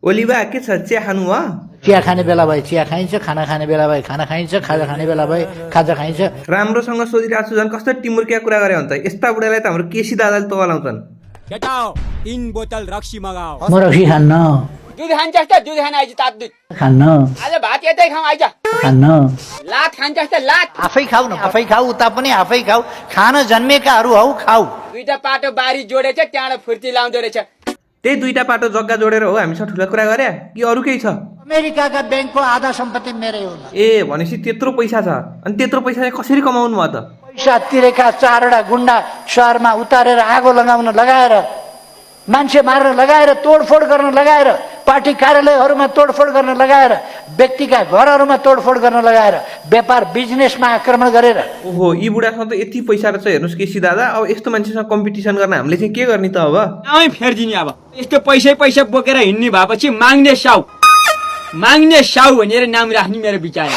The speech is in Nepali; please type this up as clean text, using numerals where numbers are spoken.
ओलीबा के छ चिया खानु हो चिया खाने बेला भए चिया खाइन्छ, खाना खाने बेला भए खाना खाइन्छ, खाजा खाने बेला भए खाजा खाइन्छ। राम्रोसँग सोधिरहेको छु झन् कस्तो टिमुर्किया कुरा गरे भने त यस्ता बुढालाई त हाम्रो केसी दादाले तोलाउँछन्। केटाओ 3 बोतल रक्सी मगाओ। म रक्सी खान्न। दूध खान्छस् त दूध खान आइज ताप दूध खान्न। आज भात यतै खाऊ आइज। खान्न। लात खान्छस् त लात। आफै खाऊ न, आफै खाऊ, उता पनि आफै खाऊ। खान जन्मेकाहरू हौ खाऊ। दुईटा पाटो बारी जोडेछ त्यहाँबाट फुर्ती लाउँदो रहेछ। त्यही दुईटा पाटो जग्गा जोडेर हो हामीसँग ठुला कुरा गरे कि अरू केही छ? अमेरिकाका ब्याङ्कको आधा सम्पत्ति मेरै हो। ए भनेपछि त्यत्रो पैसा छ, अनि त्यत्रो पैसा चाहिँ कसरी कमाउनु भयो त? पैसा तिरेका 4वटा गुण्डा सहरमा उतारेर आगो लगाउन लगाएर, मान्छे मार्न लगाएर, तोडफोड गर्न लगाएर, पार्टी कार्यालयहरूमा तोडफोड गर्न लगाएर, व्यक्तिका घरहरूमा तोडफोड गर्न लगाएर, व्यापार बिजनेसमा आक्रमण गरेर। ओहो यी बुढासँग त यति पैसा रहेछ हेर्नुहोस् केसी दादा। अब यस्तो मान्छेसँग कम्पिटिसन गर्न हामीले चाहिँ के गर्ने त अब? नामै फेर्दिने अब। यस्तो पैसा बोकेर हिँड्ने भएपछि माग्ने साउ भनेर नाम राख्ने मेरो विचार।